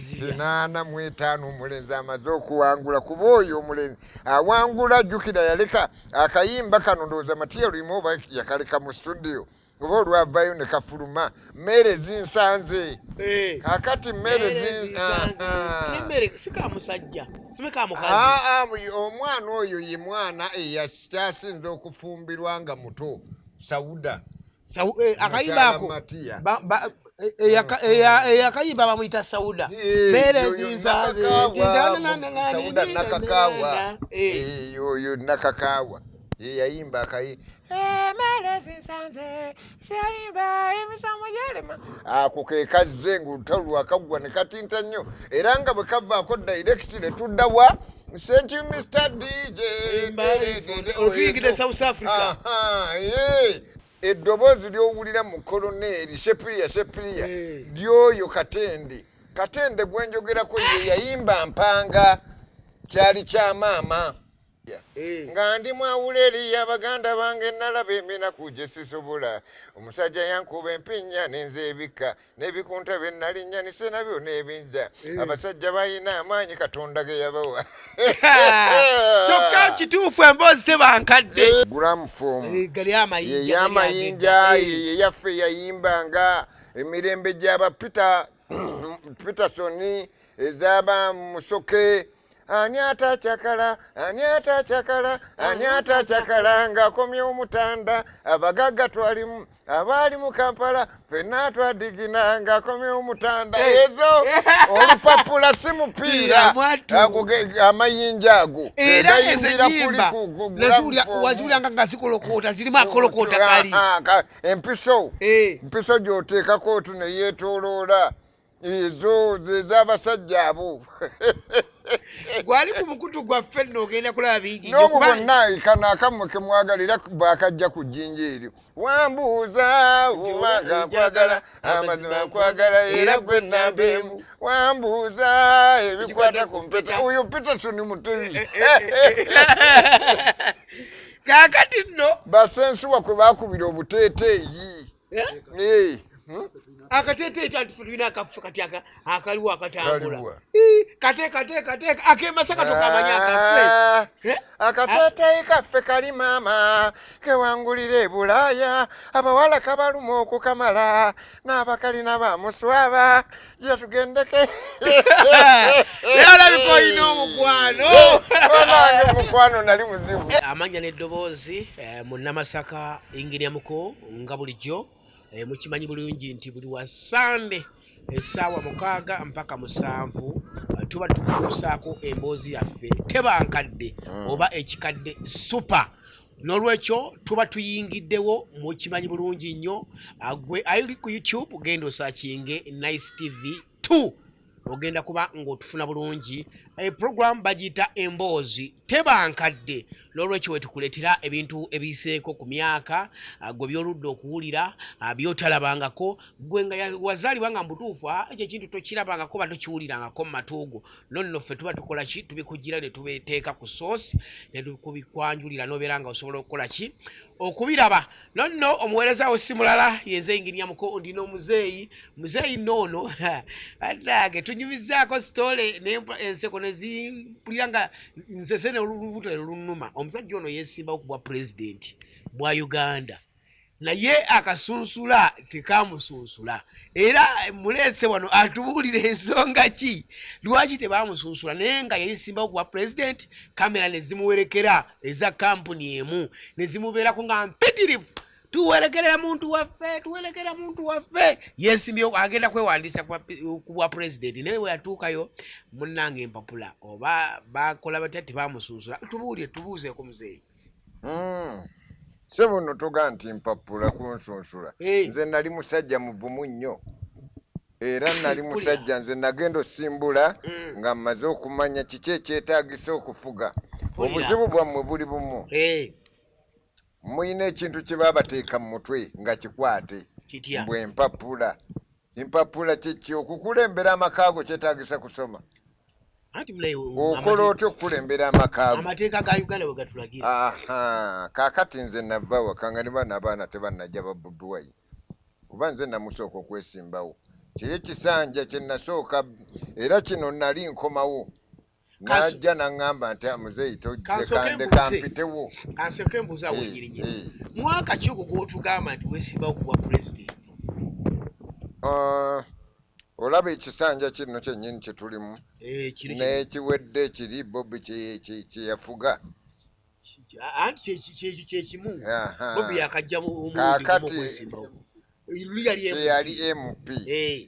85 omulenzi amaze okuwangula, kuba oyo omulenzi awangula, jjukira yaleka akayimba kano, ndowooza Matiya Luyima oba yakaleka mu studio oba olwavayo ne kafuluma, mmere zinsanze. Kakati mmere omwana oyo ye mwana eyakyasinze okufumbirwa nga muto, Sauda. Akayimba ako eyakayimba bamuyita Sauda. Sauda Nakakaawa, oyo Nakakaawa yeyayimba akayi "Emmere zinsanze, syalimba, emisango gyalema." Ako ke kazze ng'olutalo lwakaggwa ne katinta nnyo, era nga bwe kavaako direct ne tudda wa "Thank you, Mr DJ". Olutuyingidde South Africa. Eddoboozi ly'owulira mu Koloneeri Shepiriya, Shepiriya, lyoyo Katende. Katende gwenjogerako ye yayimba "Mpanga Kyali Kya Maama". Nga ndi mwawula eri abaganda bange, nalaba eminaku gye sisobola. Omusajja yankuba empinya nenze ebika n'ebikunta bye nalinnya nise nabyo n'ebinja. Abasajja balina amaanyi Katonda ge yabawa. Kyokka kituufu, emboozi tebankadde. Gramophone. Gali amayinja. Yeyamayinja yeyaffe yayimbanga emirembe gyaba Peter Peterson, ezaba Musoke. Ani atakyakala, ani atakyakala, ani atakyakala ng'akomye omutanda? Abagagga twalimu, abaali mu Kampala ffenna twadigina ng'akomye omutanda. Ezo olupapula si mupiira. Mwattu. Amayinja ago Era ezo gayimbira kuli ennyimba ku waziwulanga nga zikolokoota, zirimu akolokoota kali. Ah, empiso. Empiso gy'oteekako otu ne yeetooloola, ezo zez'abasajja abo. Gwali ku mukutu gwaffe nno, ogenda kulaba bingi nnyo. N'obwo bwonna kano akammwe kemwagalira bakajja ku jjinja eryo. Wambuuza obanga nkwagala, amazima nkwagala, era gwe namba emu. Wambuuza ebikwata ku mpeta, oyo Peterson Mutebi. Kaakati nno basensuwa kwe bakubira obuteeteeyi. Eh? Eh, Akateeteeyi kati tulina akaffe kati akaliwo akatambula. Kaliwa? Ii, kate kate kate ak'emasaka tokamanya akaffe. Ah, Eh? Akateeteeyi kaffe kali maama kewangulira e Bulaaya, abawala kabaluma okukamala n'abakalina bamuswaba gira tugendeke. Naye olabika olina omukwano. Onange mukwano nali muzibu. Amanya n'eddoboozi, munnamasaka Inginia Muko, nga bulijjo, mukimanyi bulungi nti buli wa Sande essaawa 6 mpaka 7, tuba tukutuusaako emboozi yaffe teba nkadde oba ekikadde super. N'olwekyo tuba tuyingiddewo, mukimanyi bulungi nnyo. Gwe ali ku YouTube, genda osearchinge Nice TV 2, ogenda kuba ng'otufuna bulungi. Program bagiyita Emboozi Teba Nkadde. N'olwekyo wetukuleetera ebintu ebiyiseeko ku myaka, gwe byoludde okuwulira, byotalabangako, gwe nga wazaalibwa nga mubutuufu, ekyo ekintu tokirabangako ba tokiwulirangako mu matu go. No nno ffe tuba tukola ki? Tubikugira ne tubiteeka ku source ne tukubikwanjulira, n'obeera nga osobola okukola ki? Okubiraba. No nno omuweereza wo si mulala, yenze Inginia Muko, ndi n'omuzeeyi. Muzeeyi noono atange tunyumizaako sitole enseko ne zimpulira nga nsese n'olubuto ne lunnuma. Omusajja ono yeesimbawo ku bwa pulezidenti bwa Uganda, naye akasunsula tekamusunsula, era muleese wano atubuulire ensonga ki lwaki tebamusunsula, naye nga yeesimbawo ku bwa pulezidenti, kamera ne zimuwerekera eza kampuni emu ne zimubeerako nga mpitirivu. Tuwerekerera muntu waffe, tuwerekera muntu waffe yesimbyewo, agenda kwewandiisa ku bwa pulezidenti, naye bwe yatuukayo munnange empapula oba bakola batya, tebamusunsula. Tubuulire, tubuuzeeko muzeeyi. Sebo nno toga nti mpapula kunsunsula. Nze nali musajja muvumu nnyo, era nali musajja. Nze nagenda osimbula nga mmaze okumanya kiki ekyetaagisa okufuga. Obuzibu bwammwe buli bumu, muyina ekintu kye babateeka mu mutwe nga kikwate. Kitya? Mbwe empapula, empapula kiki? Okukulembera amakaago kyetaagisa kusoma? Anti munaye Okola otya okukulembera amakaago? Amateeka ga Uganda bwe gatulagira. Aha, kaakati nze nava waka nga ne bano abaana tebannajja ba Bobi Wine, kuba nze namusooka okwesimbawo. Kiri kisanja kye nasooka, era kino nali nkomawo, najja naŋŋamba nti amuzeeyi tojjekandeka mpitewo. Kansooke mbuuza awo wenyini nyini, mwaka ki ogwo gw'otugamba nti weesimbawo ku bwa pulezidenti? Ah, olaba ekisanja kino kyennyini kye tulimu n'ekiwedde kiri Bobi kye yafuga. Anti kyekyo kyekimu, Bobi yakajja Kakati kyeyali MP.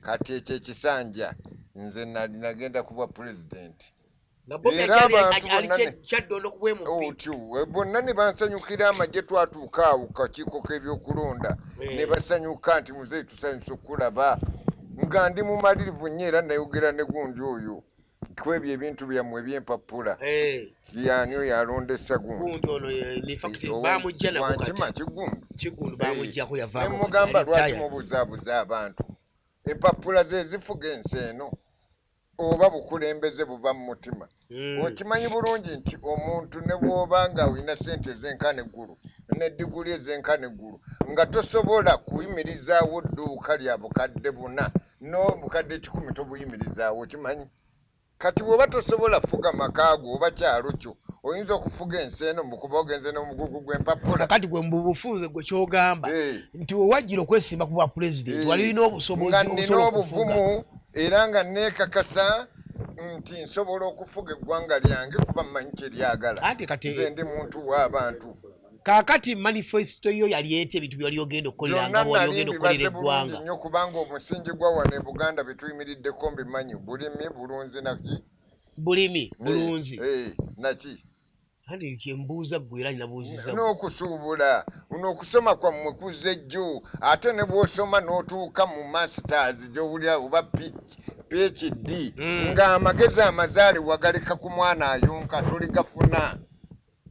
Kati ekyo ekisanja nze nagenda kubwa pulezidenti, era abantu otyo bonna ne bansanyukira. Amagye twatuuka awo kakiiko k'ebyokulonda ne basanyuka nti muzeeyi, tusanyusa okulaba nga ndi mumalirivu nnyo. Era nayogera ne gundi oyo kwebyo ebintu byammwe ebyempapula, yani oyo alondesa gundi wankima Kigundu, nemugamba lwaki mubuzaabuza abantu? Empapula ze zifuga ensi eno oba bukulembeze buva mu mutima? Okimanyi bulungi nti omuntu ne bw'oba nga olina sente ezenkana eggulu ne diguli ezenkana eggulu, nga tosobola kuyimirizaawo dduuka lya 4,000 n'obukadde 100, tobuyimirizaawo. Okimanyi? Kati bw'oba tosobola fuga makaago oba kyalo kyo, oyinza okufuga ensi eno mukuba ogenze n'omugugu gw'empapula? Kakati gwe mubufuuze gwe kyogamba nti wewajjira okwesimba ku bwa pulezidenti, wali olina obusobozi? Nga nina obuvumu era nga neekakasa nti nsobola okufuga eggwanga lyange, kuba mmanyi kyeryagala. Nze ndi muntu w'abantu. Kaakati manifesto yo yali etya? Ebintu byewali ogenda okukolera nga wali ogenda okukolera eggwanga? Nnyo, kubanga omusingi gwa wano e Buganda betuyimiriddeko mbimanyi: bulimi, bulunzi, naki? Bulimi, bulunzi. Naki? Anti kyembuuza ggwe era ninabuuziza. N'okusuubula. N'okusoma kwammwe kuzze jjo, ate ne bw'osoma n'otuuka mu masters gy'owulira oba PhD, ng'amagezi amazaale wagaleka ku mwana ayonka, toligafuna.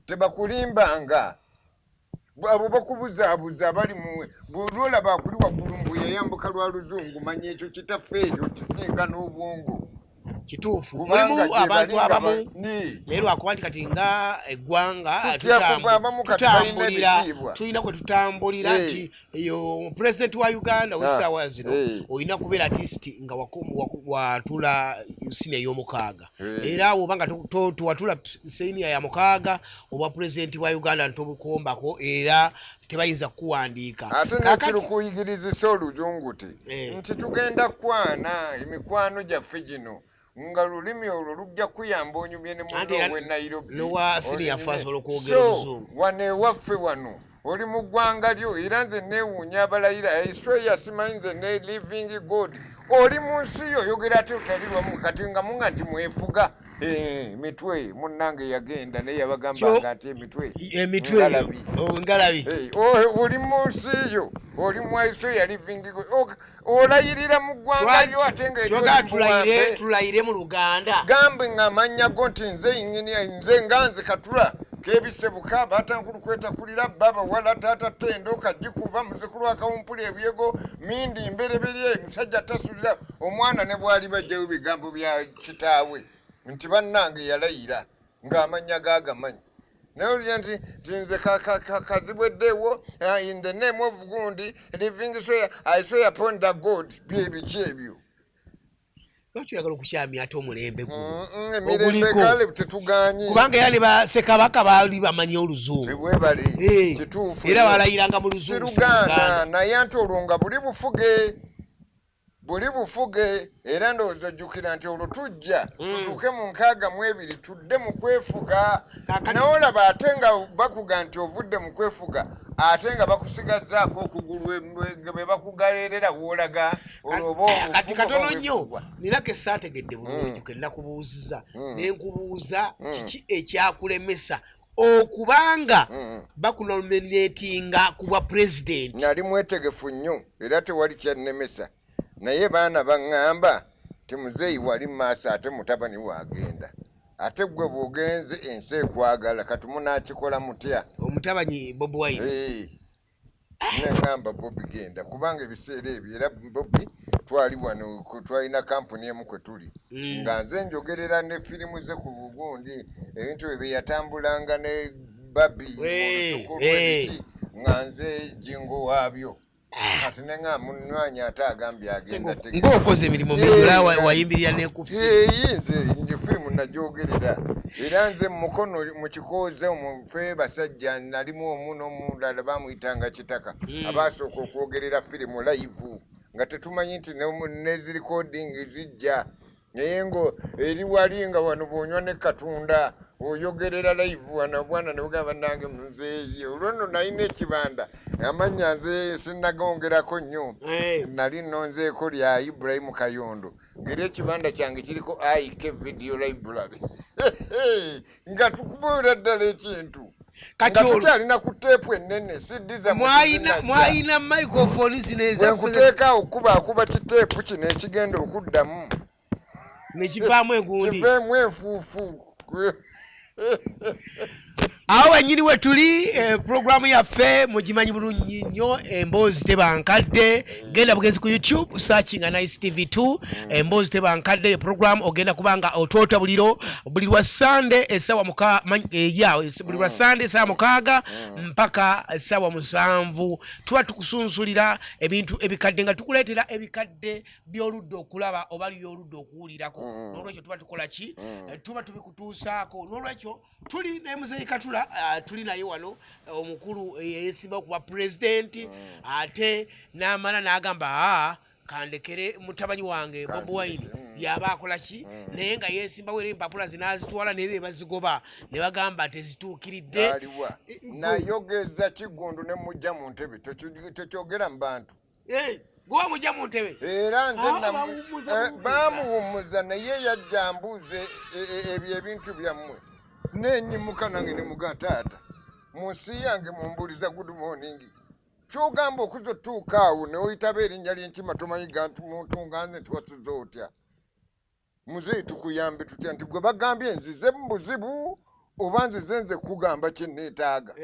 Tebakulimbanga abo bakubuzaabuza bali mu bwolaba akuli waggulu mbu yayambuka lwa luzungu. Manya ekyo kitaffe eryo kisinga n'obwongo. Kituufu, mulimu abantu abamu, naye lwakuba nti kati nga eggwanga tutambulira, tulina kwe tutambulira nti eyo pulezidenti wa Uganda wessaawa zino olina kubeera at least nga watula siniya ey'omukaaga. Era woba nga tewatula siniya ya mukaaga, obwa pulezidenti bwa Uganda ntobukombako, era tebayinza kukuwandiika. Ate nekirikuyigirizisa oluzungu ti nti tugenda kwana emikwano gyaffe gino nga lulimi olwo lujja kuyamba onyumye ne munno we Nairobi. Nowa siniya asobola okwogera oluzungu. Wano ewaffe wano oli mu ggwanga lyo, era nze neewuunya abalayira esweya simanyi nze ne living God. Oli mu nsi yo oyogera ate otali lwamu. Kati nga munga nti mwefuga emitwe, munnange yagenda naye yabagambanga nti emitwe emitwe ngalabi. Oli mu nsi yo, oli mu isweya living God, olayirira mu ggwanga lyo ate nga tulayire mu Luganda. Gambe nga amannya go nti nze ingini, nze nga nze Katula kebisebuka batankulu kwetakulira baba wala taata tendo kajikuba muzukulu akawumpuli ebyego mindi mbereberye musajja tasulira omwana ne bwali bajjayo bigambo bya kitaawe nti bannange yalayira ng'amannya gagamanyi. Naye olya nti nze kazibweddewo, in the name of gundi living swear, I swear upon the God. Byebiki ebyo? Lwaki oyagala okukyamya ate omulembe guno? Emirembe kale tetuganye. Kubanga era ne basekabaka baali bamanyi oluzungu. Webale. Kituufu. Era balayiranga mu luzungu. Siruganda, naye anti olwo nga buli bufuge, buli bufuge. Era ndowooza ojjukira nti olwo tujja tutuuke mu 62 tudde mu kwefuga. Naye olaba ate nga bakuga nti ovudde mu kwefuga, ate nga bakusigazzaako okugulu bwe bakugaleerera woolaga olwo oba Kati katono nnyo, nina ke saategedde bulungi ke nakubuuziza, ne nkubuuza kiki ekyakulemesa okubanga bakunominatinga ku bwa pulezidenti. Nali mwetegefu nnyo era tewali kyannemesa, naye baana baŋŋamba ti muzeeyi wali maaso, ate mutabani waagenda, ate gwe bw'ogenze ensi ekwagala, kati munaakikola mutya? Omutabanyi Bobi Wine. Neŋŋamba Bobi genda, kubanga ebiseera ebyo era Bobi twali wano, twalina kampuni emu kwe tuli, nga nze njogerera ne firimu ze ku bugundi, ebintu ebyo bye yatambulanga ne Babi olusuku lwebiki, nga nze jingo waabyo. Kati nenga munywanya ate agambye agenda ng'okoze emirimu mingi wayimbirira ne ku nze nje firimu nagyogerera era nze mukono mu kikooze omufe basajja nalimu omu n'omulala bamuyitanga Kitaka hmm. Abaasooka okwogerera firimu live nga tetumanyi nti nezirikodingi zijja, naye ngo eri wali nga wano bwonywa ne Katunda oyogerera live wano bwana ne bugamba nange muzeeyi. Olwo nno nalina ekibanda, amannya nze sinnagongerako nnyo, nali nnonzeeko lya Ibrahimu Kayondo, ngeri ekibanda kyange kiriko IK Video Library, nga tukubuulira ddala ekintu. Kati nga tukyalina ku teepu ennene CD mwayina microphone zino. Ezaffe okuba akuba kiteepu kino ekigenda okuddamu nekivaamu egundi. Kiveemu enfuufu. Awo wennyini we tuli, puroguramu yaffe mugimanyi bulungi nnyo, Emboozi Teba Nkadde. Genda bugenzi ku YouTube, searchinga Nice TV 2, Emboozi Teba Nkadde program, ogenda kubanga otwota buliro buli lwa Sande essaawa muka ya buli lwa Sande essaawa 6 mpaka essaawa 7. Tuba tukusunsulira ebintu ebikadde, nga tukuleetera ebikadde by'oludda okulaba oba by'oludda okuwulirako. N'olwekyo tuba tukola ki? Tuba tubikutuusaako. N'olwekyo tuli ne Muzeeyi Katula, tuli naye wano, omukulu yeyesimba okuba pulezidenti, ate n'amala n'agamba, aa, kandekere mutabanyi wange Bobi Wine yaba akola ki. Naye nga yesimbawo era empapula zinaazitwala, naye ne bazigoba ne bagamba tezituukiridde. Aliwa nayogeza Kiggundu ne mujja mu ntebe, tokyogera mu bantu. Gwe wamujja mu ntebe? Era nze bamuwummuza, naye yajja mbuuze ebyo ebintu byammwe, nenyimuka nange ne muga, taata, mu nsi yange mumbuuliza good morning, kyogamba okuza otuuka awo neoyitaba erinnya ly'enkima, tomanyi gantu muntu nga nze ntiwasuza otya muzeeyi, tukuyambe tutya? Nti gwe bagambye nzize mu buzibu oba nzize nze kugamba kye neetaaga.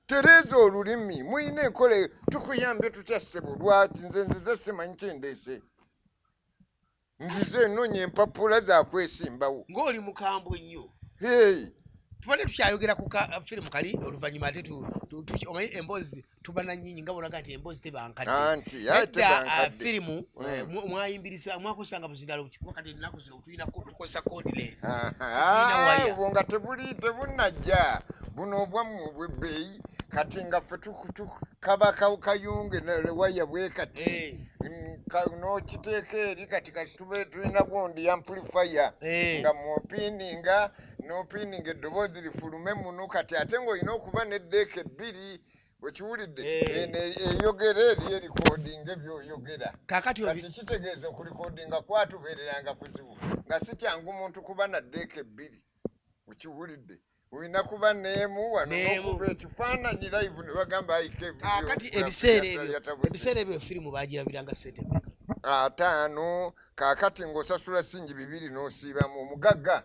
Tereeza olulimi, muyina enkola eyo, tukuyambye tutya ssebo? Lwaki nze nzize simanyi kyendeese, nzize enonya empapula zakwesimbawo. Ng'oli mukambwe nnyo. Hey. Tubadde tukyayogera ku ka firimu kali, oluvannyuma ate omanyi emboozi tuba na nnyingi, nga bonaga nti emboozi tebankadde. Anti aye Edda tebankadde. Firimu mwayimbirisa mwakozesanga buzindalo, kuba kati ennaku zino tulina tukozesa cordless. Sirina waya. Obwo nga tebuli tebunnajja, buno obwammwe obw'ebbeeyi. Kati nga ffe kaba kayunge waya bwe kati. N'okiteeka eri kati kati tube tulina gundi amplifier nga mwopiininga n'opiininga eddoboozi lifulume muno. Kati ate ng'olina okuba n'eddeeka ebbiri, okiwulidde? Eno eyogera eri erikodinga ebyoyogera. Kakati Kati kitegeeza okulikodinga kwatubeereranga kuzibu, nga si kyangu muntu kuba na ddeeka ebbiri, okiwulidde? Olina kuba n'emu wano N'emu. n'okuba ekifaananyi live ne bagamba IK Kakati ebiseera ebyo, ebiseera ebyo firimu bagirabiranga sente mmeka? 50. Kaakati ng'osasula singi 200 n'osiibamu omugagga,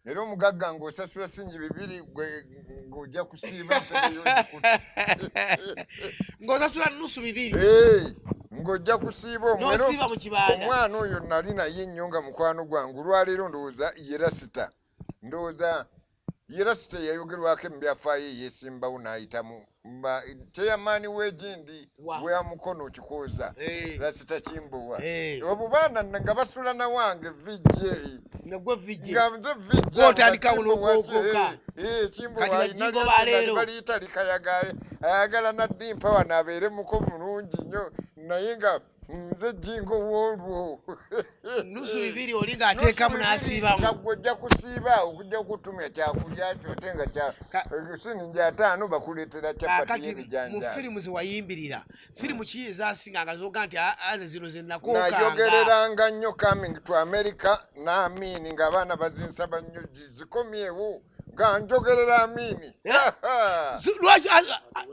era omugagga ng'osasula singi 200 gwe ng'ojja kusiiba ntebe yo ogikutte. Ng'osasula nusu 200. Hey, ng'ojja kusiiba omwo era N'osiiba mu kibanda. Omwana oyo nali naye nnyo nga mukwano gwange, olwaleero ndowooza ye Rasita, ndowooza ye Rasita eyayogerwako mu byafaayo eyeesimbawo n'ayitamu chairman w'egindi Wa. wa Mukono Kikooza. Rasita Kimbowa. Obubaana nga basula nawange VJ. Nga gwe VJ. Nga nze VJ. Gw'otandika olw'okwokoka. Kimbowa Kati alina bajingo ba leero. Baliyita likayagale, ayagala naddimpa wano abeere muko mulungi nnyo, naye nga nze jingo w'olwo. Nusu 2 oli ng'ateekamu n'asiibamu. Nga gwe ojja kusiiba okujja kutumya kyakulya kyo, ate nga kya siringi 50 bakuleetera capati Kakati mu y'ebijanjaalo. firimu zewayimbirira, firimu ki ezasinga nga zoga nti, "Ah, ah, ze zino ze nakookanga"? Nayogereranga nnyo Coming to America n'Amini, ng'abaana bazinsaba nnyo zikomyewo, nga njogerera Amini. Lwaki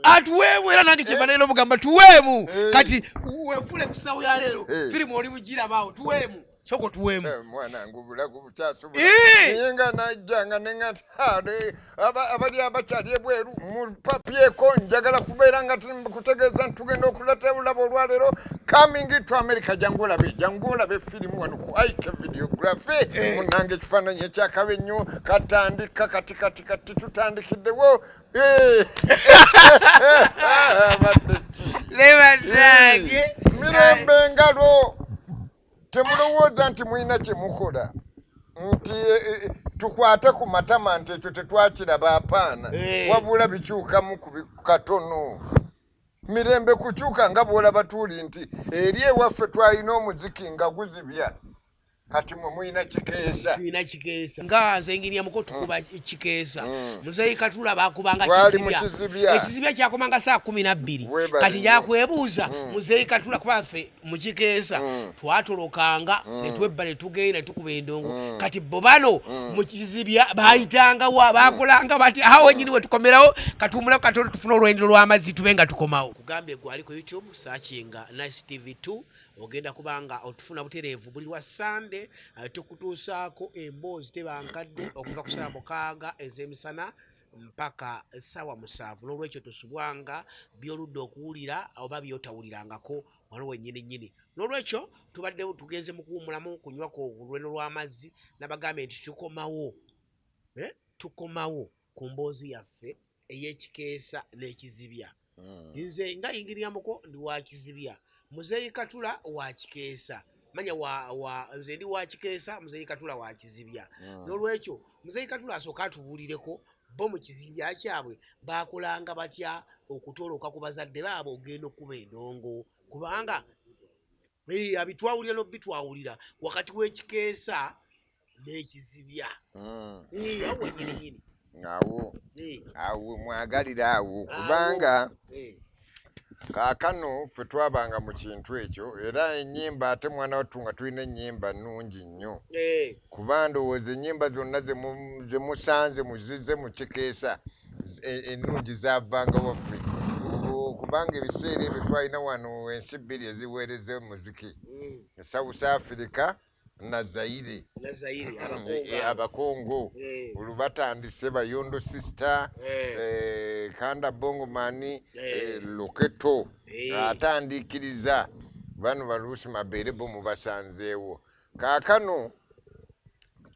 atuweemu? Era nange kyemba leero mugamba tuweemu. Kati wefuule ku ssaawa ya leero, firimu oli mugirabaawo, tuweemu, sooka otuweemu. Mwana nge obulago bukyasobola, naye nga najjanga nenga nti abali abakyali ebweru mupapyeko, njagala kubeera nga kutegeeza nti tugenda okuleta olaba olwaleero Coming to America. Jangu olabe, jangu olabe firimu wano ku IK Videography. Munange ekifaananyi ekyakabe ennyo katandika kati kati kati tutandikiddewo. Abadde ki? Nebanange Mirembe engalo, temulowooza nti mulina kye mukola nti tukwate ku matama nti ekyo tetwakiraba, apaana. Wabula bikyukamu ku katono. Mirembe kukyuka nga bw'olaba tuuli nti eri ewaffe twalina omuziki nga guzibya, kati mwe mulina kikeesa. Tulina kikeesa nga nze enginia muko tukuba kikeesa. Muzeeyi Katula bakubanga Twali mu kizibya. Kizibya. Ekizibya kyakomanga saa 12. Weebale Kati nnyo. Jakwebuuza muzeeyi Katula, kuba ffe mu kikeesa twatolokanga ne twebba ne tugenda ne tukuba endongo. Kati bo bano mu kizibya bayitangawa, bakolanga bati awo wenyini wetukomerawo katuwumulako katono tufune olwendero lw'amazzi tube nga tukomawo. Kugambye gwali ku YouTube, searchinga Nice TV 2, ogenda kubanga otufuna butereevu buli lwa Sande. Tukutuusaako emboozi tebankadde okuva ku ssaawa 6 ez'emisana mpaka ssaawa 7. N'olwekyo tosubwanga byoludde okuwulira oba byotawulirangako wano wennyini nnyini. N'olwekyo tubadde tugenze mu kuwummulamu kunywako olwendo lw'amazzi. Nabagambye nti tukomawo, tukomawo ku mboozi yaffe ey'ekikeesa n'ekizibya. Nze nga ingiriyamuko ndi wa kizibya, muzeeyi Katula wa kikeesa. Manya wa nze ndi wa kikeesa, muzeeyi Katula wa kizibya. N'olwekyo muzeeyi Katula asooka atubuulireko bo mu kizibya kyabwe bakolanga batya okutoloka ku bazadde baabwe ogenda okuba endongo, kubanga abitwawulira n'obitwawulira wakati w'ekikeesa n'ekizibya. Awo wennyini nnyini. Awo awo mwagalira awo, kubanga kaakano ffe twabanga mu kintu ekyo. Era ennyimba, ate mwana wattu nga tulina ennyimba nnungi nnyo, kuba ndowooza ennyimba zonna ze musanze muzize mu kikeesa ennungi zaavanga waffe, kubanga ebiseera ebyo twalina wano ensi bbiri eziweereza omuziki, South Africa na Zaire. Na Zaire. Abakongo. Olwo batandise Bayondo Sister, Kanda Bongomani, Loketo atandikiriza bano baluusi Mabeere bo mubasanzeewo. Kaakano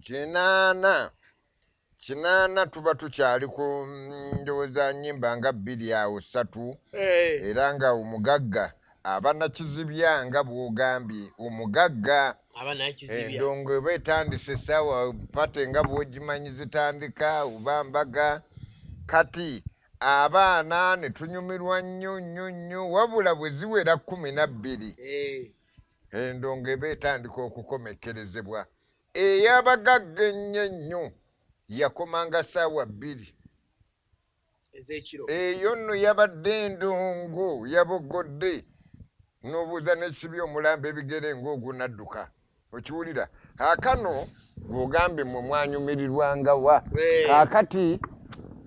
88 tuba tukyali ku ndowooza nyimba nga bbiri awo ssatu. Era nga omugagga aba nakizibya nga bw'ogambye omugagga. Aba nakizibya. Endongo eba etandise essaawa pate nga bw'ogimanyi zitandika oba mbaga. Kati abaana ne tunyumirwa nnyo nnyo nnyo, wabula bwe ziwera 12, endongo eba etandika okukomekkerezebwa. Ey'abagagga ennyo ennyo yakomanga ssaawa 2 ez'ekiro. Eyo nno yabadde endongo yabogodde n'obuuza n'ekisibya omulamba ebigere ng'ogunadduka okiwulira. Kaakano gw'ogambye mmwe mwanyumirirwangawa? Kaakati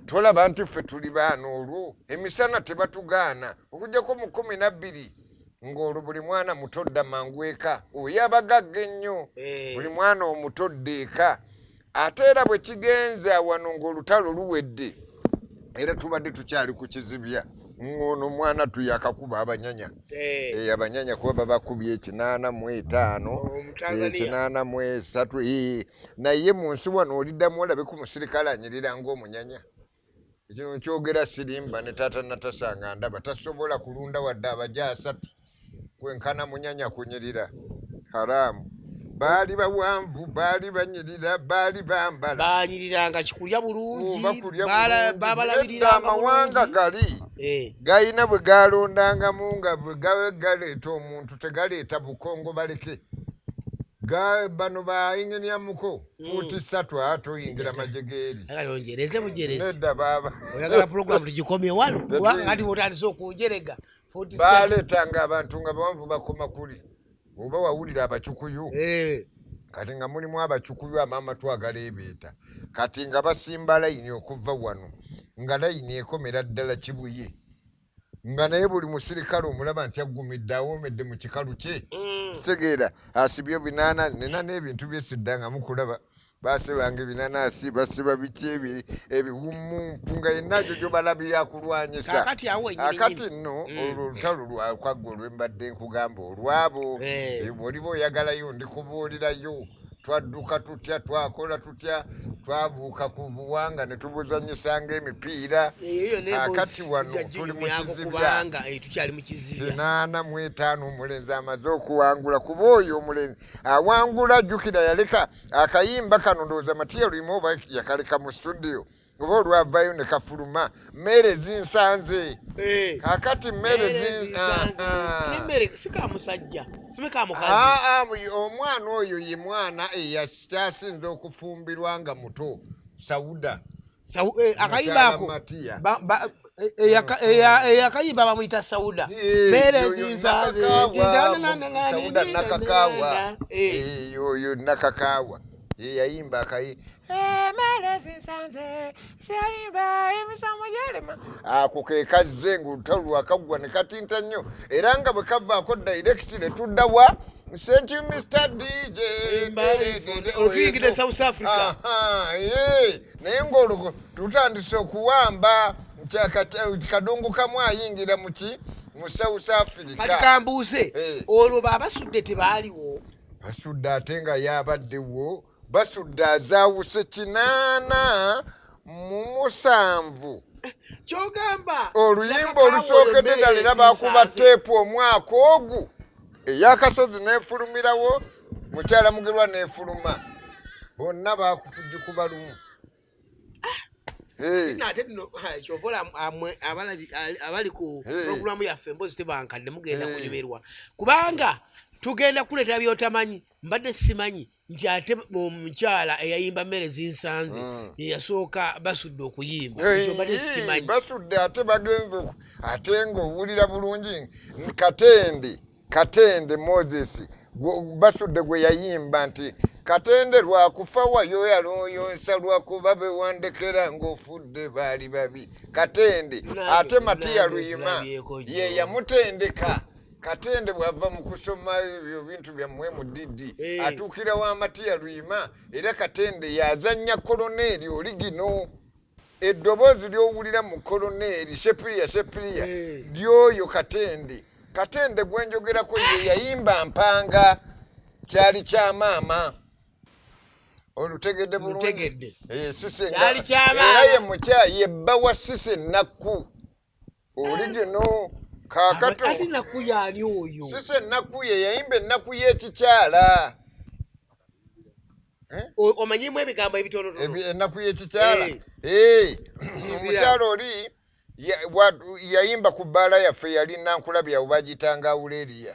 tolaba nti ffe tuli baana, olwo emisana tebatugaana okuggyako mu 12, ng'olwo buli mwana muto dda mangu eka. Oyo abagagga ennyo, buli mwana omuto dda eka. Ate era bwe kigenze awano ng'olutalo luwedde, era tubadde tukyali ku kizibya, ng'ono mwana tuyakakuba abanyanya. Abanyanya kuba babakubye 85, Omutanzania. 83. Naye mu nsi wano oliddamu olabe ku musirikale anyirira ng'omunyanya. Kino nkyogera sirimba, ne taata natasanga ndaba tasobola kulunda wadde abaja asatu kwenkana munyanya kunyirira. Haramu, baali bawanvu, baali banyirira, baali bambala. Banyiriranga kikulya bulungi. Bakulya bulungi. Babalabiriranga Nedda, amawanga bulungi. gali gayina bwe galondangamu nga bwe galeeta omuntu tegaleeta bukongo baleke. Bano bayinginyamuko fuuti 3 ate oyingira majegeeri. Agala onjereze bujerezi. Nedda baaba. Oyagala pulogulaamu tugikomye wano? Kubanga kati bwotandise okunjerega fuuti 3. Baleetanga abantu nga bawanvu bakoma kuli, oba wawulira abacukuyu. Kati nga mulimu abacukuyu amamatu agaleebeeta, kati nga basimba layini okuva wano nga layini ekomera ddala Kibuye, nga naye buli musirikale omulaba nti aggumidde awoomedde mu kikalu kye. Kitegeera asibye binaana nina n'ebintu byesidda nga mukulaba basibanga ebinanaasi, basiba biki ebiwumumpu nga yenna gyo gyobalabira akulwanyisa. Kaakati awo wennyini Akati nnyini. nno olwo olutalo lwakwagga olwembadde nkugamba olwabo. Bw'oliba oyagalayo ndikubuulirayo. Twadduka tutya, twakola tutya, twabuuka ku buwanga ne tubuzanyisa ng'emipiira. Akati wano tuli mu kizibya, tukyali mu kizibya. 85 omulenzi amaze okuwangula, kuba oyo omulenzi awangula, jjukira yaleka akayimba kano, ndowooza Matiya Luyima oba yakaleka mu studio oba olwavayo ne kafuluma, mmere zinsanze. Eh. Kakati mmere sikamusajja. Ah, ah, omwana oyo ye mwana eyakyasinze okufumbirwa nga muto, Sauda. Eh, akayimba ako eyakayimba bamuyita Sauda. Sauda Nakakaawa, oyo Nakakaawa yeyayimba akayi emere zinsanze syalimba emisango gyalema. Ako ke kazze ng'olutalo lwakaggwa ne katinta nnyo, era nga bwe kavaako direct ne tudda wa Thank you, Mr. DJ. Olutuyingidde South Africa. Naye ng'olwo tutandise okuwamba kadongo kamu ayingira muki mu South Africa. Kati kambuuze, olwo babasudde tebaaliwo? Basudde ate nga yabaddewo. Basudde azaawuse 87. Kyogamba oluyimba olusookedde ddala era bakuba teepu omwaka ogu, eyakasozi nefulumirawo, mukyala Mugerwa nefuluma, bonna bakufujjukuba lumu. Ate nno kyovola abali ku puroguramu yaffe Emboozi Tebankadde, mugenda kunyumirwa kubanga tugenda kuleetera byotamanyi. Mbadde simanyi nti ate omukyala eyayimba Mmere Zinsanze yeyasooka Basudde okuyimba. Ekyo mbadde sikimanyi. Basudde ate bagenze ate ng'owulira bulungi Katende, Katende Moses, Basudde gwe yayimba nti Katende lwakufa wayo yaluyonsa lwakuba bewandekera ng'ofudde baali babi. Katende ate Matiya Luyima ye yamutendeka. Katende bw'ava mu kusoma ebyo bintu byammwe mu didi, atuukira wa Matiya Luyima, era Katende yazannya koloneeri oligino. Eddoboozi ly'owulira mu koloneeri Sepiriya Sepiriya lyoyo Katende. Katende gwenjogerako ye yayimba Mpanga kyali kya maama. Olutegedde bulungi? Era ye mukya ye bba wa Sise Nakku oligino. Kaakato ate Nakku yaani oyo? Sise Nakku ye yayimba ennaku y'ekikyala. Eh? Omanyimu ebigambo ebitonotono. Ennaku y'ekikyala, omukyala oli yayimba ku bbaala yaffe yali Nankulabye awo, bagitanga Awuleriya.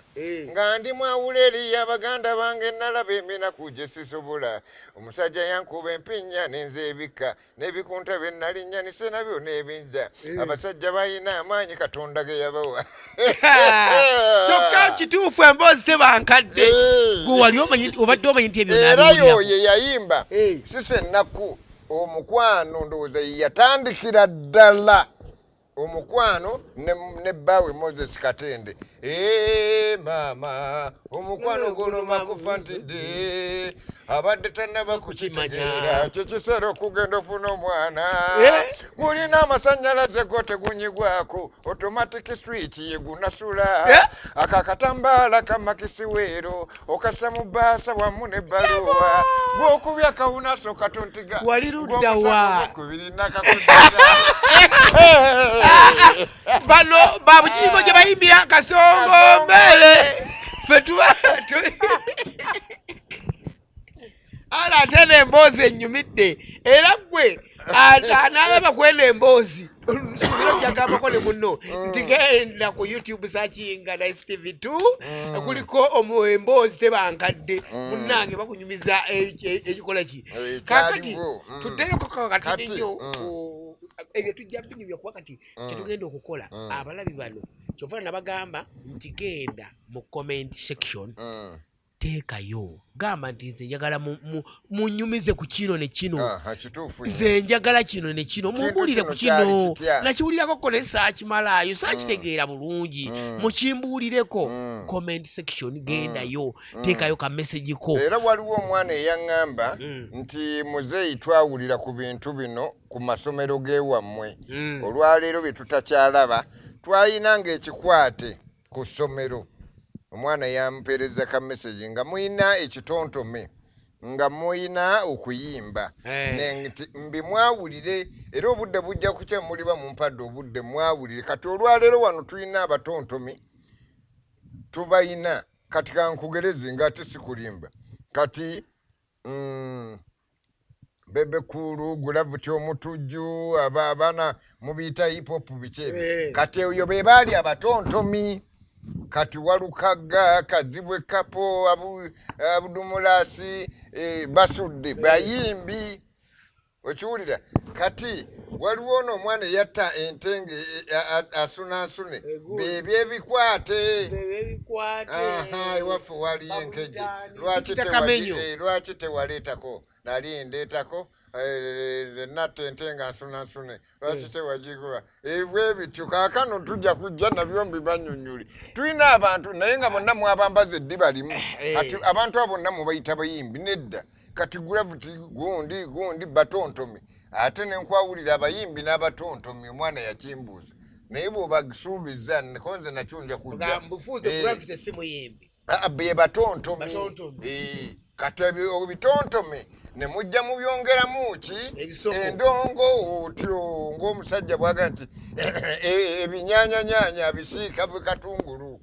Nga ndi mu Awuleriya, baganda bange, nalaba eminaku gye sisobola. Omusajja yankuba empinya nenze ebikka n'ebikunta bye nalinnya nise nabyo n'ebinja. Abasajja balina amaanyi Katonda ge yabawa. Kyokka kituufu, Emboozi Tebankadde. Gwe wali obadde omanyi nti ebyo Era yoyo yayimba Sise Ennaku omukwano, ndowooza yatandikira ddala omukwano ne bbaawe Moses Katende. Maama, omukwano guluma kufa ntidde, abadde tannaba kukitegeera kyekiseera okugenda ofuna omwana. Gulina amasanyalaze go tegunyigwako, automatic switch yegunasula. Ako akatambaala kamakisiweero okassa mu bbaasa wamu nebbaluwa gwokubya kawunaso katontiga. Wali luddawa? Kubiri nakakuddiza. Bano babukingo gye bayimbira Kasongo Mbere, ffe tuba ala ate eno emboozi enyumidde. Era gwe analaba kweno emboozi, suubira ojjagambako ne munno nti genda ku YouTube, searchinga Nice TV 2, kuliko Emboozi Tebankadde. Munnange bakunyumiza ekikola ki. Kakati tuddeyo kakati nnyo ebyo tujja binyumya, kuba kati kyetugenda okukola abalabi bano, kyova nabagamba nti genda mu comment section, teekayo, gamba nti nze njagala munyumize ku kino ne kino, nze njagala kino ne kino, mumbuulire ku kino nakiwulirako ko naye saakimalaayo, saakitegeera bulungi, mukimbuulireko. Comment section, gendayo, teekayo ka message ko. Era waliwo omwana eyaŋŋamba nti muzeeyi, twawulira ku bintu bino ku masomero g'ewammwe, olwaleero bye tutakyalaba. Twayinanga ekikwate ku ssomero. Omwana yampeereza ka message nga muyina ekitontome. Nga muyina okuyimba nti mbimwawulire, era obudde bujja kukya muliba mumpadde obudde mwawulire. Kati olwaleero wano tulina abatontomi, tubayina. Kati kankugereze nga ate sikulimba. Kati Bebe Cool, Gravity Omutujju, abaana mubiyita hip hop, biki ebyo. Kati oyo be baali abatontomi. Kati Walukagga, Kazibwe Kapo, Abdumulasi, Basudde, bayimbi, okiwulira? Kati waliwo ono omwana eyatta ente asunaasune, bebyo ebikwate. Ewaffe waliyo enkeje, lwaki tewaleetako? Nali ndeetako natta ente nga nsunansune, lwaki tewagikuba? Ebwe bityo. Kaakano tujja kujja nabyo mbibanyonnyole. Tulina abantu naye nga bonna mwabambaza eddiba limu. Kati abantu abo bonna mubayita bayimbi? Nedda. Kati Gravity, gundi gundi, batontomi. Ate nenkwawulira abayimbi n'abatontomi. Omwana yakimbuuza, naye bw'obasuubiza konze nakyo nja kujja. Be batontomi. Kati ebitontome ne mujja mubyongeramu ki? Endongo otyo ng'omusajja bwaga nti ebinyaanyanyanya bisiika bwekatungulu.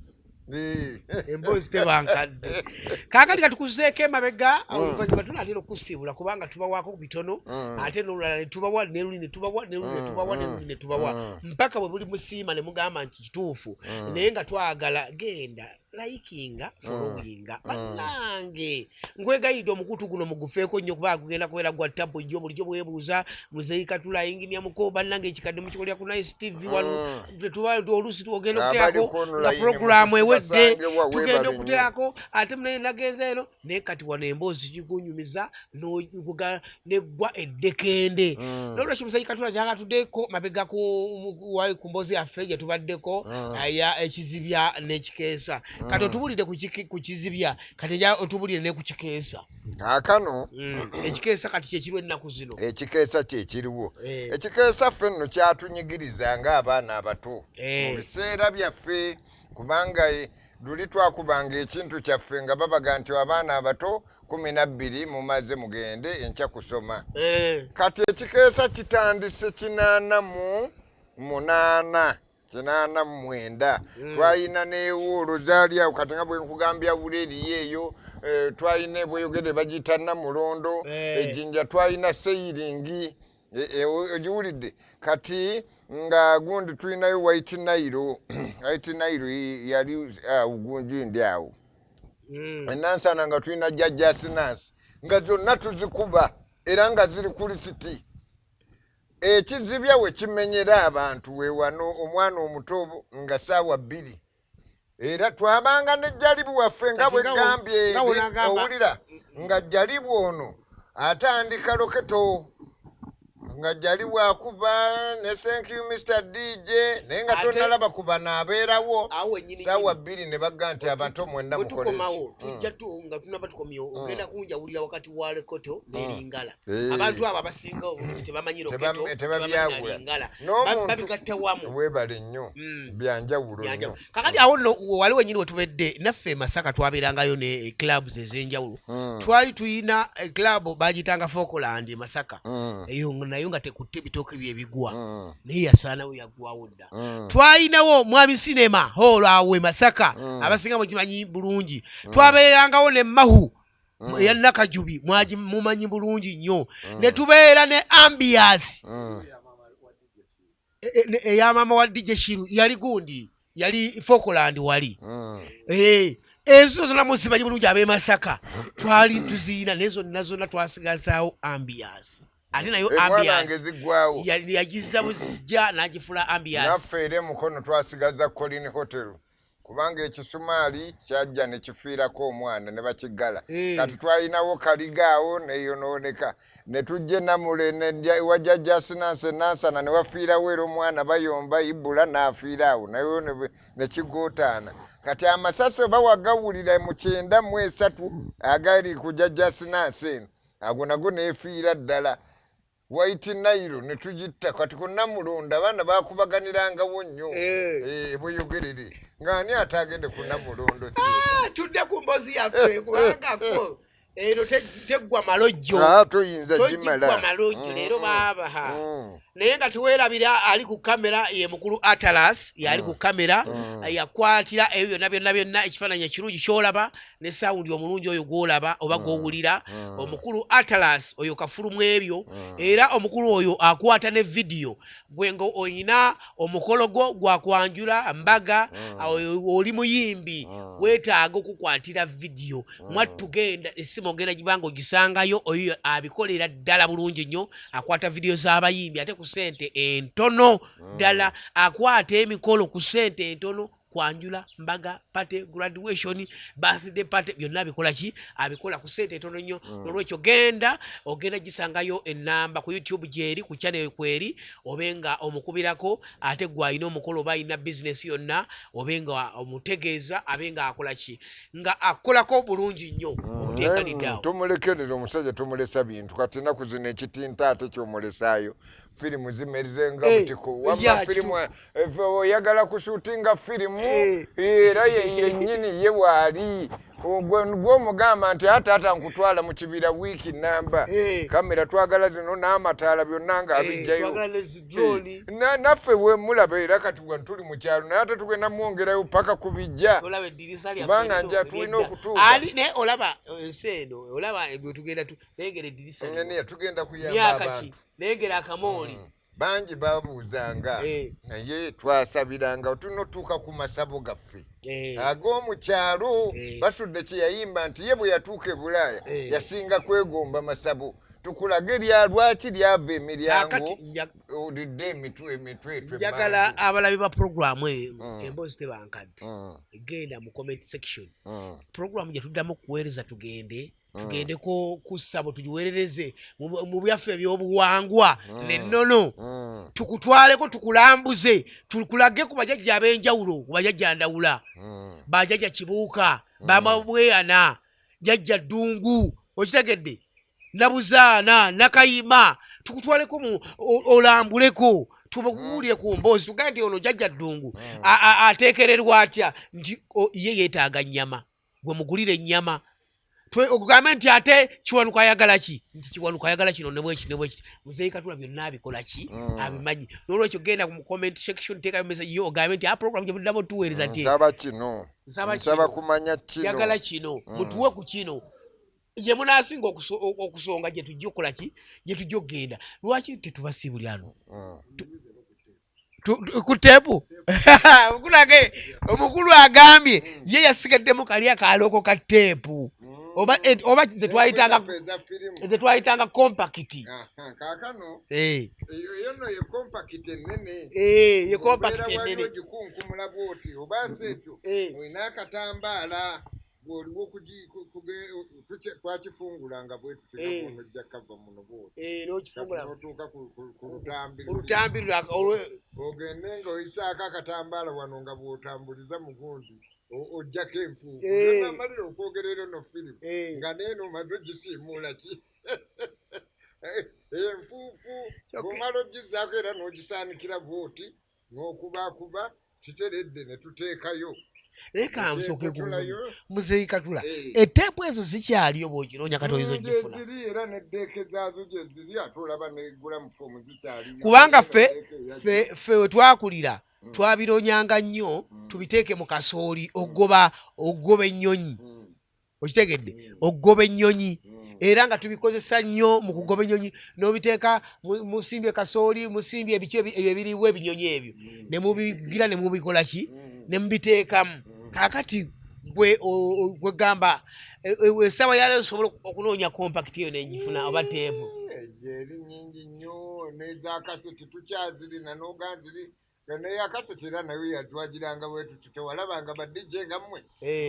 Emboozi tebankadde. Kaakati katukuzeeko emabega, oluvannyuma tunaatera okusiibula, kubanga tubawaako bitono, ate n'olulala ne tubawa, neruli ne tubawa, neruli ne tubawa, neruli ne tubawa, mpaka bwe buli musiima ne mugamba nti kituufu. Naye nga twagala genda likinga, followinga. Bannange, nkwegayiridde, omukutu guno mugufeeko nnyo, kubanga gugenda kubeera gwa tabu jjo. Bulijjo bwebuuza Muzeyi Katula Inginia muko. Bannange, ekikadde mukikolera ku Nice TV wano. Tuba oluusi ogenda okuteekako nga puroguramu ewedde, tugenda okuteekako ate munaye nagenza eno. Naye kati wano emboozi gikunyumiza neggwa eddekende. Nolwekyo Muzeyi Katula kyakatuddeko mabega ku mboozi yaffe gye tubaddeko eya ekizibya n'ekikeesa. Kati otubulire ku kizibya, kati otubulire ne ku kikeesa. Kaakano Ekikeesa kati kyekiriwo ennaku zino. Ekikeesa kyekiriwo. Ekikeesa ffe nno kyatunyigiriza ng'abaana abato mu biseera byaffe, kubanga luli twakubanga ekintu kyaffe nga babaga nti abaana abato 12 mumaze, mugende enkya kusoma. Kati ekikeesa kitandise 88, 89. Twalina newuulu zaali awo. Kati nga bwe nkugambya, wuli eyo twalina ebweyogere bagiyita Namulondo. Ejjinja twalina Seiringi, ogiwulidde? Kati nga gundi tulinayo White Nile. White Nile yali awo gundi ndi awo enansana, nga tulina Jajja Sinansi, nga zonna tuzikuba era nga ziri ku lisiti. Ekizibya we kimenyera abantu wewano omwana omuto nga saawa 2, era twabanga ne jalibu waffe nga bwegambye, owulira nga jalibu ono atandika loketo, nga jalibu akuba ne "Thank you, Mr DJ", naye nga tonalaba kuba naabeerawo saawa 2 ne bagga nti abantu omwenda. Mukoletukomawo tujja nga tunaba tukomyewo, ogenda kunjawulira wakati wa lekoto n'eringala. Abantu abo abasinga obulungi tebamanyi loketo, tebabyawula, babigatta wamu. Weebale nnyo, byanjawulo nnyo. Kakati awo nno wali wenyini wetubedde naffe e Masaka, twabeerangayo ne clubs ez'enjawulo. Twali tuyina club bagiyitanga Falkland e Masaka. Eyo nayo nga tekutte ebitooke byebigwa, naye yasaanawo, yaggwawo dda. Twalinawo Mwami Cinema Hall awo e Masaka, abasinga mukimanyi bulungi. Twabeerangawo ne Mahu eya Nakajubi, mumanyi bulungi nnyo. Ne tubeera ne Ambias eya mama wa DJ Shiru, yali gundi, yali Falkland wali. Ezo zonna muzimanyi bulungi ab'e Masaka, twali tuziina, naye zonna zonna twasigazaawo Ambias, ate nayo Ambias yagiza buzijja n'agifula Ambias. Naffe era emukono twasigaza Colin Hotel, kubanga ekisumaali kyajja ne kifiirako omwana ne bakiggala. Kati twalinawo kaligaawo neyonooneka, ne tujja enamule wa Jjajja Sinansi enansana ne wafiirawo era omwana bayomba ibula n'afiira awo, naye ne kigootaana. Kati amasasi oba wagawulira mu 93 agali ku Jjajja Sinansi eno, ago nago neefiira ddala. White Nile ne tugitta. Kati ku Namulondo abaana bakubaganirangawo nnyo. Bweyogerere ng'ani atagende ku Namulondo? Ah, tudde ku mbozi yaffe, kubanga ko Eno teggwa malojjo. Ah, toyinza Togiggwa gimala. malojjo leero baaba. Naye nga teweerabira ali ku kamera ye mukulu Atalas, yali ku kamera yakwatira ebyo byonna byonna byonna, ekifaananyi ekirungi ky'olaba ne sawundi omulungi oyo gw'olaba oba gw'owulira. Omukulu Atalas oyo kafulu mu ebyo, era omukulu oyo akwata ne vidiyo. Gwe nga oyina omukolo gwo gwakwanjula mbaga, oli muyimbi, weetaaga okukwatira vidiyo, mwattu genda essimu ogenda gibanga ogisangayo. Oyo abikolera ddala bulungi nnyo, akwata vidiyo z'abayimbi ate ku ssente entono ddala. Akwata emikolo ku ssente entono, kwanjula, mbaga, party, graduation, birthday party, byonna abikola ki? Abikola ku ssente entono nnyo. Nolwekyo genda, ogenda gisangayo enamba ku YouTube gyeri, ku channel kweri, obe nga omukubirako. Ate gwe alina omukolo oba alina bizinesi yonna, obe nga omutegeeza, abe nga akola ki? Nga akolako bulungi nnyo obuteekanidde awo. Tomulekerera omusajja, tomulesa bintu. Kati ennaku zino ekitinta ate kyomulesaayo, firimu zimerize nga butiko. Wamma firimu oyagala kushootinga firimu, era ye yennyini ye waali gw'omugamba nti ate ata nkutwala mu kibira wiiki namba, kamera twagala zino n'amataala byonna ng'abijjayo. Twagala ne zi drone. Naffe we mulaba era kati wano tuli mu kyalo, naye ate tugenda mwongerayo paka ku bijja. Olaba eddirisa lyaffe Kubanga eryo nja tulina eryedda. okutuuka. Ali naye olaba ensi eno, olaba bwe tugenda nengera eddirisa lino. Engineer, tugenda kuyamba Myaka ki? abantu. Nengera akamooli. Bangi babuuzanga, naye twasabiranga tulina otuuka ku masabo gaffe ag'omu kyalo. Basudde kye yayimba nti ye bwe yatuuka e Bulaaya yasinga kwegomba masabo. Tukulage lya lwaki lyava emiryango Kakati olidde emitwe etwe njagala emanju. Abalabi ba puroguramu eyo, emboozi tebankadde, genda mu comment section. Puroguramu gye tuddamu okuweereza, tugende tugendeko ku ssabo, tugiweerereze mu byaffe ebyobuwangwa nennono, tukutwaleko, tukulambuze, tukulage ku bajjajja ab'enjawulo, ku bajjajja Ndawula, bajjajja Kibuuka, bamabweyana, jjajja Ddungu, okitegedde, Nabuzaana, Nakayima. Tukutwaleko olambuleko, tubuulire ku mboozi, tugambe nti ono jjajja Ddungu ateekererwa atya, nti ye yeetaaga nnyama, gwe mugulire ennyama. Ogambe nti ate Kiwanuka ayagala ki, nti Kiwanuka ayagala kino nebweki nebweki. Muzeeyi Katula byonna abikola ki? Abimanyi. N'olwekyo genda mu comment section, teekayo message yo, ogambe nti a program gye muddamo tuweereza nti nsaba kino, Nsaba nsaba kino. kumanya kino, Njagala kino, mutuwe ku kino gye munaasinga okusonga, gye tujja okukola ki, gye tujja okugenda. Lwaki tetubasiibuli ano? Ku teepu kulage omukulu agambye ye yasigaddemu kali akaloko ka teepu oba oba ze twayitanga Zaffe eza firimu. Ze twayitanga compact. Aha, kaakano Eh, eyo nno ye compact ennene. Eh, ye compact Obeera wali ennene. ogikunkumula bw'oti oba si ekyo olina akatambaala bw'oliwo twakifungulanga bwe tuti, nojja kava muno bw'oti. N'okifungula. N'otuuka ku lutambi luli. Olutambi Ogende ng'oyisaako akatambaala wano nga bw'otambuliza mu gundi oggyako enfuufu. Namalira okwogerera eno firimu nga neeno omaze ogisiimuula ki enfuufu. Bw'omala ogizzaako era n'ogisaanikira bw'oti n'okubaakuba kiteredde ne tuteekayo. Leka nsooke kubuuza. Ekutulayo. Muzeeyi Katula, eteepu ezo zikyaliyo? Bw'oginoonya kati oyinza ogifuna? Gyeziri, era neddeeke zaazo gyeziri, ate olaba negulamufomu zikyaliyo. Kubanga ffe Ddeeke ffe we twakulira twabironyanga nnyo, tubiteeke mu kasooli ogoba ennyonyi. Okitegedde? Okugoba ennyonyi, era nga tubikozesa nnyo mu kugoba ennyonyi, n'obiteeka musimbye kasooli, musimbye ebiki ebyo ebiriwo ebinyonyi ebyo, ne mubigira ne mubikola ki, ne mubiteekamu. Kaakati gwe gwegamba essaawa yaleero osobola okunoonya compact eyo nenjifuna oba teepu? Eri nyingi nnyo, n'ezakaseti tukyazirina n'oganziri neyakaseti, era nayo yatwagiranga bwetuti. Tewalabanga ba DJ nga mmwe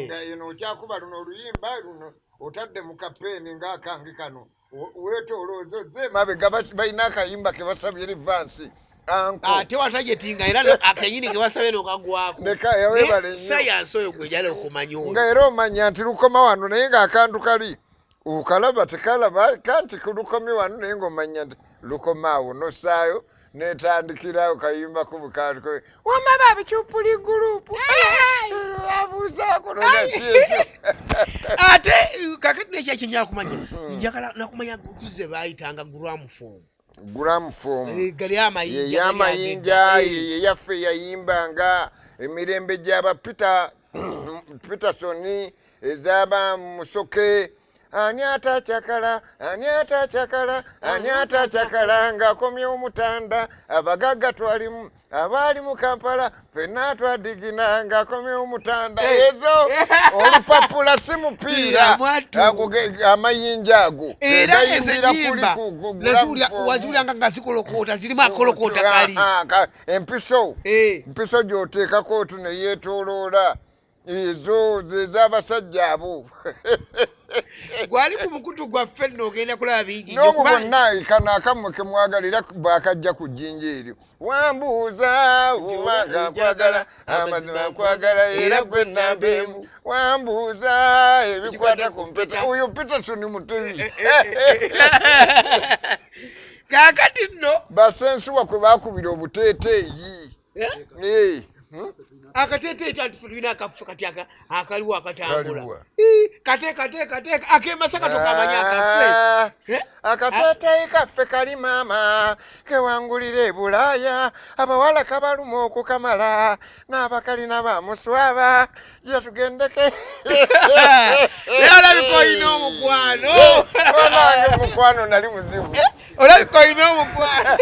nga eno okyakuba luno oluyimba luno, otadde mu kapeeni ng'akange kano, weetoolooza ozze emabega, balina akayimba ke basabye reverse anko. Ate watajetinga era akenyini ke basabye nokagwako. Webale nnyo. Sayansi oyo gwejala okumanya oyo. Nga era omanya nti lukoma wano, naye ng'akantu kali okalaba tekalaba kanti lukomye wano, naye ng'omanya nti lukoma awo, nossaayo Netandikira okayimbako bukantu wama babikyupuli gurupu abuuzaako nonakyejo. Ate kakati nekyakinyala kumanya, njagala nakumanya kuze bayitanga gramophone. Gramophone. Gali amayinja. Yeyamayinja yeyaffe yayimbanga emirembe gyaba Peter Peterson, ezaba Musoke, ani atakyakala, ani atakyakala, ani atakyakala ng'akomyewo mutanda, abagagga twalimu abaali mu Kampala ffenna twadigina ng'akomyewo mutanda. Ezo olupapula si mupiira. Mwattu. Ago amayinja ago Era ezo gayimbira kuli enyimba ku gramophone. Waziwuliranga nga zikolokoota, zirimu akolokoota kali. Ah, empiso empiso gy'oteekako otu ne yeetooloola, ezo zez'abasajja abo. Gwali ku mukutu gwaffe nno, ogenda kulaba bingi nnyo. N'obwo Kuba bwonna kano akammwe ke mwagalira bakajja ku jjinja eryo, wambuuza obanga nkwagala, amazima nkwagala era gwe namba emu, wambuuza ebikwata ku mpeta, oyo Peterson Mutebi. Kaakati nno basensuwa kwe bakubira obuteeteeyi. Eh? Eh, Akateeteeyi kati tulina akaffe kati akaliwo akatambula. Kaliwa? Ii, kate kate kate akemasaka tokamanya akaffe. Ah, Eh? Akateeteeyi kaffe kali maama kewangulira e Bulaaya, abawala kabaluma okukamala n'abakalina bamuswaba, gira tugendeke. Naye olabika olina omukwano. Onange mukwano nali muzibu. Olabika olina omukwano.